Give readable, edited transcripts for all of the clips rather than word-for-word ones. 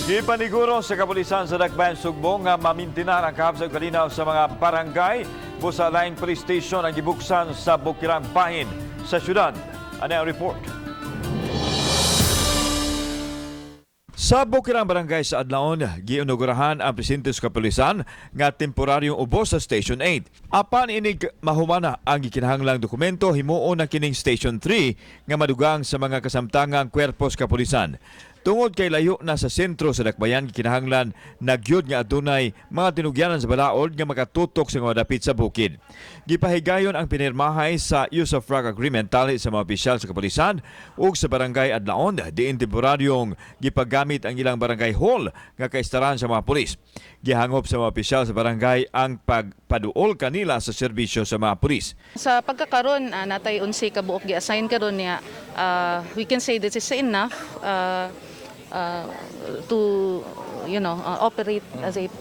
Gipaniguro sa kapulisan sa Dakbayan Sugbo nga mamintinar ang kahabsag kalinaw sa mga barangay busa laing police station ang gibuksan sa Bukirang Bahin sa syudad. Ano ang report? Sa Bukirang Barangay sa Adlaon, giinugurahan ang presinto sa kapulisan nga temporaryong ubos sa Station 8. Apan inig mahumana ang gikinahanglang dokumento, himuon na kining Station 3 nga madugang sa mga kasamtangang kwerpo sa kapulisan. Tungod kay layo na sa sentro sa Dakbayan, gikinahanglan nagyud nga adunay mga tinugyanan sa balaod nga makatutok sa mga dapit sa bukid. Gipahigayon ang pinirmahay sa Use of Rock Agreement tali sa mga opisyal sa kapulisan ug sa barangay Adlaon diin temporaryong gipagamit ang ilang barangay hall nga kaistaran sa mga pulis. Gihangop sa mga opisyal sa barangay ang pagpaduol kanila sa serbisyo sa mga pulis. Sa pagkakaron, natay 11 ka buok gi-assign karon niya. We can say this is enough to operate as a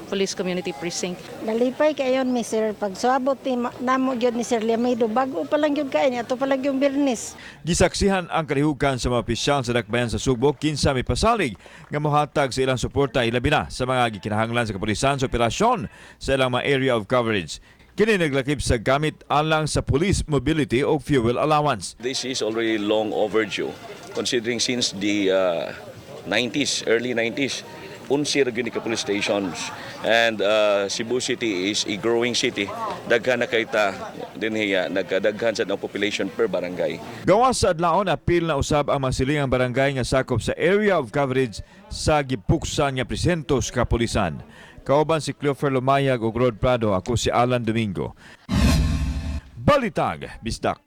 police community precinct. Nalipay kayon mi sir pagsuabot ni namo gyud ni Sir Liamido, bago pa lang gyud kain ato pa lang yung Biyernes. Gisaksihan ang kalihukan sa mga opisyal sa Dakbayan sa Sugbo kinsa may pasalig nga mohatag sa ilang suporta, ilabi na sa mga gikinahanglan sa kapulisan sa operasyon sa ilang mga area of coverage. Kini naglakip sa gamit alang sa police mobility o fuel allowance. This is already long overdue, considering since the 90s, early 90s, 11 ra gyud ni ka police stations. And Cebu City is a growing city. Daghan na kay ta dinhiya, nagkadaghan sa population per barangay. Gawas sa Adlaon, apil na usab ang mga silingang barangay nga sakop sa area of coverage sa gipuksan nga presinto sa kapulisan. Kauban si Cleofer Lumayag ug Rod Prado, ako si Alan Domingo. Balitag, Bisdak.